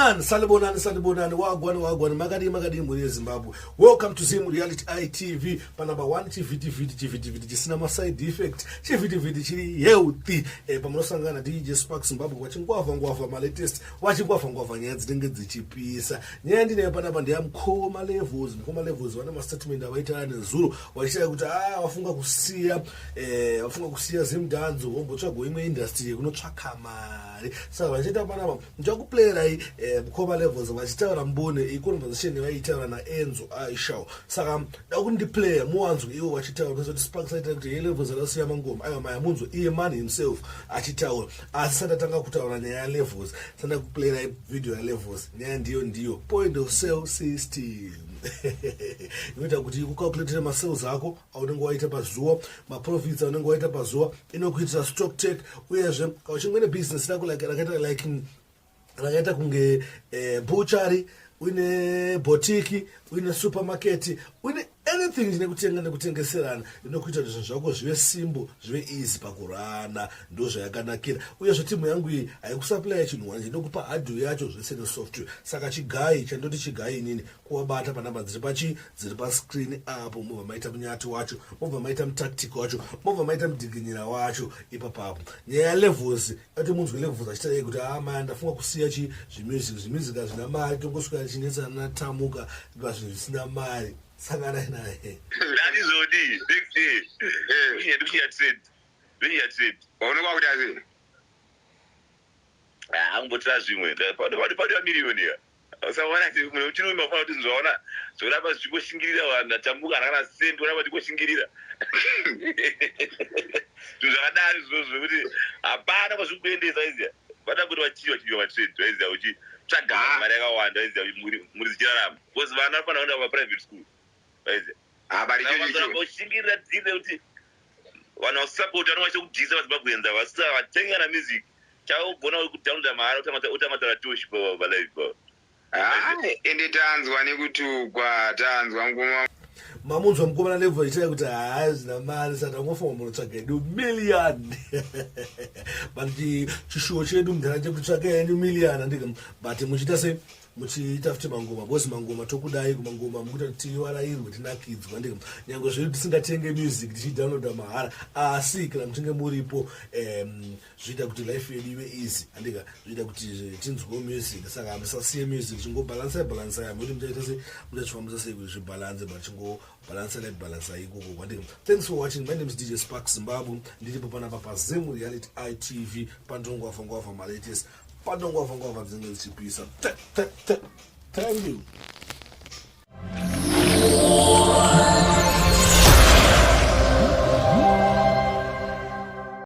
Sanibonani, sanibonani, sanibonani, wagwani, wagwani, makadii, makadii mhuri yeZimbabwe. Welcome to Zim Reality ITV, panumber 1 chivhitivhiti, chivhitivhiti chisina maside effect, chivhitivhiti chiri healthy. Eh, pamunosangana DJ Spark Zimbabwe vachingwavha ngwavha malatest, vachingwavha ngwavha nyaya dzinenge dzichipisa. Nyaya ndinayo panapa ndeya Mukoma Levels. Mukoma Levels vane mastatement avaita nezuro vachitaura kuti ah vafunga kusiya eh vafunga kusiya Zimdanzo vombotsvaga imwe industry yekunotsvaka mari. Saka vachiita panapa ndichakuplayerai eh, mukoma levels vachitaura mbune iyi conversation yavaitaura naenzo aishaw saka da kuti ndiplayer muwanzwe ivo vachitaura kuti sparks aita kuti hey levels akasiya mangoma aiwa maya munzwe iye man himself achitaura asi sandatanga kutaura nyaya yalevels sanda kuplayerai video yalevels nyaya ndiyo ndiyo point of sale system inoita kuti ikucalculatire masales ako aunenge waita pazuva maprofits aunenge waita pazuva inokuitira stock take uyezve kana uchinge une business rako rakaita like rakaita kunge eh, butchery uine botiki uine supermarket uine anything chine kutenga nekutengeserana inokuita kuti zvinhu zvako zvive simple zvive easy pakurana ndo zvayakanakira uyezve timu yangu iyi haikusuplya chinhu wanje inokupa hardware yacho zvese nesoftware saka chigai chandoti chigai inini kuvabata panhamba dziri pachi dziri pascreen apo mobva maita munyati wacho mobva maita mutactic wacho mobva maita mudhiginyira wacho ipapapo nyaya yalevels ati munzwe levels achitaei kuti haa ah, maya ndafunga kusiya chi zvemusic zvemusic hazvina mari tongosvika tichinetsana natamuka pazvinhu zvisina mari sanganai naye ndandizodi next day eh. ndikuchiya trade ndikuchiya trade waonekwa kuti asi ah, zvimwe padiwa miriyoni ya usaona kuti munhu uchirume ufanira kuti zvaona zvoramba zvichikoshingirira vanhu atambuka hana kana sendi oramba achikoshingirira zvinhu zvakadaro izvozvo zvekuti hapana kwazviri kuendesa iziya vada kuti vachinja vachinjwa matrade vaiziya uchitsvaga ah. mari yakawanda vaiziya mhuri dzichirarama because vana vanofanira kuenda kumaprivate school vaiziya ah, ushingirira dziri rekuti vanhu vasapota vanenge vachikudhisa vazimbabweans ava vasisa vatengi kana music chaugona kudownloada mahara utanga taura toshi palive pa ende tanzwa nekutukwa tanzwa ngoma mamunzwa mukomana level ichaya kuti haa zvina mari saka tangofunga munotsvaga edu million but chishuwo chedu mudhara chekutsvaga edu million andika but muchiita sei muchiita futi mangoma because mangoma tokudai kumangoma mukuita kuti tiwarairwe tinakidzwa ndika nyange zvedu tisingatenge music tichidownloada mahara asi kana muchinge muripo um, zvoita kuti life yedu ive easy andika zvoita kuti tinzwewo music saka musasiye music chingobalansai balansai amuti muchaita sei muchachifambisa sei kuti zvibalanse but chingobalansai like balansai ikoko andika thanks for watching my name is dj spark zimbabwe ndiripo panapa pazim reality itv pandongwavha ngwavha malatest Panongwavha ngwavha dzinenge dzichipisa. Thank you.